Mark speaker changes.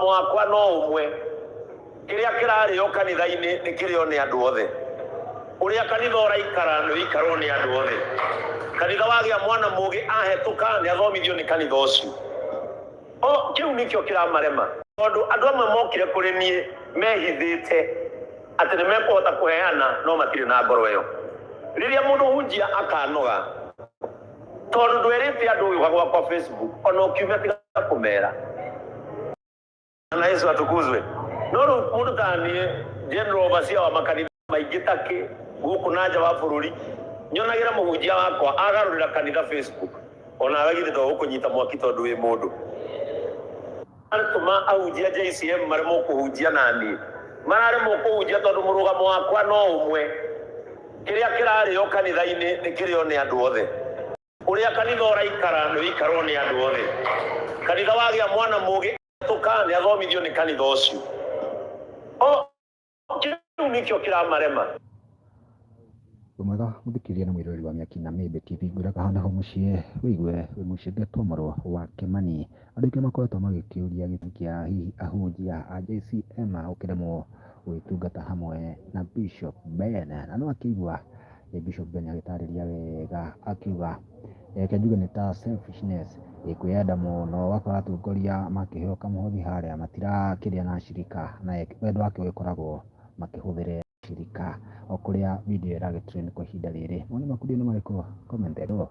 Speaker 1: Wakwa no ũmwe. Kĩrĩa kĩrarĩo kanitha-inĩ nĩ kĩrĩo nĩ andũ othe. Ũrĩa kanitha ũraikara nĩ ũikarwo nĩ andũ othe. Kanitha wagĩa mwana mũgĩ ahetũka nĩ athomithio nĩ kanitha ũcio. O kĩu nĩkĩo kĩramarema, tondũ andũ amwe mokire kũrĩ niĩ mehithĩte atĩ nĩ mekũhota kũheana no matirĩ na ngoro ĩyo. Rĩrĩa mũndũ hunjia akanoga tondũ ndwerĩte andũ ũgĩũka gwakwa Facebook ona ũkiumia tiga kũmera. Na Yesu atukuzwe. No rĩu mũndũ ta niĩ, general overseer wa makanitha maingĩ takĩ gũkũ na nja wa bũrũri, nyonagĩra mũhunjia wakwa agarũrĩra kanitha Facebook, ona we githĩ to gũkũnyita mwaki tondũ wĩ mũndũ. Aratũma ahunjia JCM maremwo kũhunjia na niĩ mararemwo kũhunjia tondũ mũrũgamo wakwa no ũmwe. Kĩrĩa kĩrarĩo kanitha-inĩ nĩ kĩrĩo nĩ andũ othe. Ũrĩa kanitha ũraikara nĩ ũikarwo nĩ andũ othe. Kanitha wagĩa mwana mũgĩ tũka nĩ athomithio nĩ kanitha ũcio. O kĩu nĩkĩo kĩramarema.
Speaker 2: Wĩ mwega mũthikĩrĩria na mwĩroreri wa Mĩaki na Mĩmbi TV, ngwĩraga hau naho mũciĩ wĩigue wĩ mũciĩ ngetwo mũrũ wa Kĩmani. Andũ aingĩ makoretwo magĩkĩũria gĩtũmi kĩa hihi ahunjia a JCM gũkĩremwo gũgĩtungata hamwe na Bishop Ben, na no akĩigua Bishop Ben agĩtarĩria wega akiuga reke njuge nĩ ta selfishness, kwĩyenda mũno, ũgakora atongoria makĩheo kamũhothi harĩa matirakĩrĩa na acirika na wendo wake ũgĩkoragwo makĩhũthĩre acirika o kũrĩa video ĩragĩ trend kwa ihinda rĩrĩ. Mawoni maku nĩ marĩkũ? Comment below.